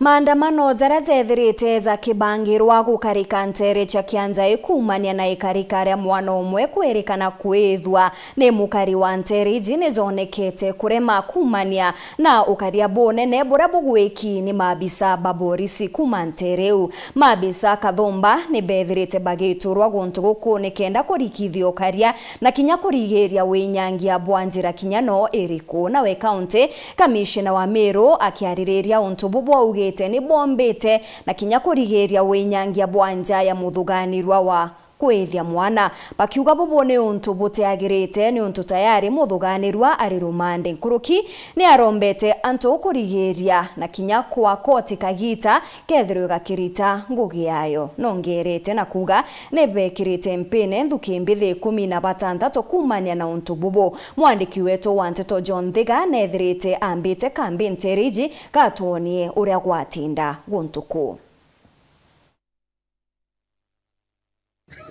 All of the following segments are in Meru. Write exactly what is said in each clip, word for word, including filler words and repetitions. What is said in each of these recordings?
Maandamano jaria jethirite jakibangirwa gukarika nteere cia Kianjai kuumania na ikarika ria mwana umwe kwirikana kwithwa ni mukari wa nteere iji nijonekete kurema kuumania na ukaria bunene buria bugwiki ni maabisa ba borisi kuuma nteere iu. Maabisa kathumba ni bethirite bagiturwa guntu guku nikenda kurikithia ukaria na kinya kurigiria winyangia bwa njira kinya no iriku. Nawe kaunti kamishina wa Meru akiaririria untu bubu augite ni bombite na kinya kurigiria winyangia bwa nja ya muthuganirwa wa kwithia mwana, bakiuga bubu ni untu butiagirite, ni untu tayari muthuganirwa ari rumande. Nkuruki ni arombete antu kurigiria na kinya kwa koti kagita kethirwe gakirita ngugi yayo. Nongerete na kuuga ni bekirite mpine nthuki mbithi ikumi na batantatu kuumania na untu bubu. Mwandiki wetu wa nteto John Thiga nethirite ambite kambi nteere iji gatwonie uria gwatinda guntu kuu.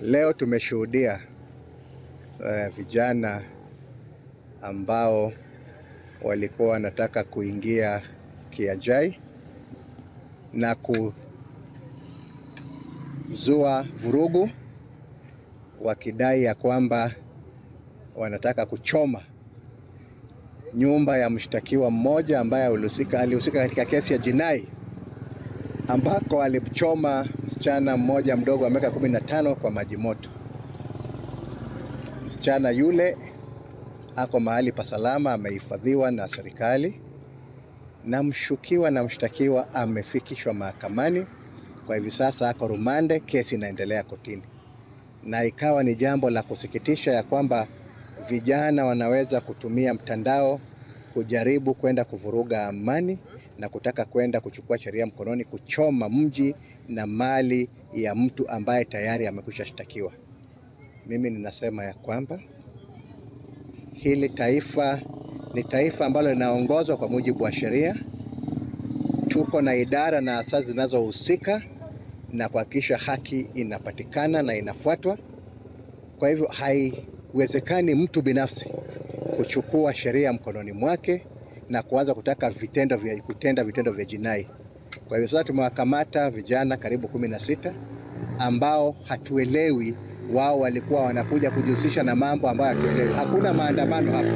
Leo tumeshuhudia, eh, vijana ambao walikuwa wanataka kuingia Kianjai na kuzua vurugu, wakidai ya kwamba wanataka kuchoma nyumba ya mshtakiwa mmoja ambaye alihusika, alihusika katika kesi ya jinai, ambako alimchoma msichana mmoja mdogo wa miaka kumi na tano kwa maji moto. Msichana yule ako mahali pa salama, amehifadhiwa na serikali, na mshukiwa na mshtakiwa amefikishwa mahakamani. Kwa hivi sasa ako rumande, kesi inaendelea kotini. Na ikawa ni jambo la kusikitisha ya kwamba vijana wanaweza kutumia mtandao kujaribu kwenda kuvuruga amani na kutaka kwenda kuchukua sheria mkononi, kuchoma mji na mali ya mtu ambaye tayari amekwisha shtakiwa. Mimi ninasema ya kwamba hili taifa ni taifa ambalo linaongozwa kwa mujibu wa sheria. Tuko na idara na asasi zinazohusika na kuhakikisha haki inapatikana na inafuatwa. Kwa hivyo, haiwezekani mtu binafsi kuchukua sheria mkononi mwake na kuanza kutaka vitendo vya, kutenda vitendo vya jinai. Kwa hivyo sasa tumewakamata vijana karibu kumi na sita ambao hatuelewi wao walikuwa wanakuja kujihusisha na mambo ambayo hatuelewi. Hakuna maandamano hapa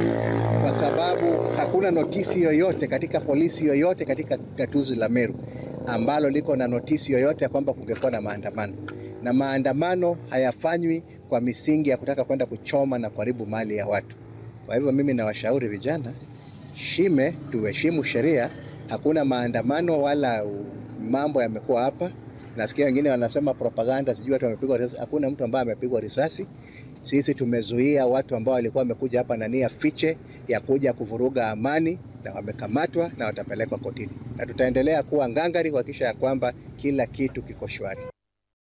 kwa sababu hakuna notisi yoyote katika polisi yoyote katika gatuzi la Meru ambalo liko na notisi yoyote ya kwamba kungekuwa na maandamano, na maandamano hayafanywi kwa misingi ya kutaka kwenda kuchoma na kuharibu mali ya watu. Kwa hivyo mimi nawashauri vijana, shime, tuheshimu sheria. Hakuna maandamano wala u-, mambo yamekuwa hapa. Nasikia wengine wanasema propaganda, sijui watu wamepigwa risasi. Hakuna mtu ambaye amepigwa risasi. Sisi tumezuia watu ambao walikuwa wamekuja hapa na nia fiche ya kuja kuvuruga amani, na wamekamatwa na watapelekwa kotini, na tutaendelea kuwa ngangari kuhakikisha ya kwamba kila kitu kiko shwari.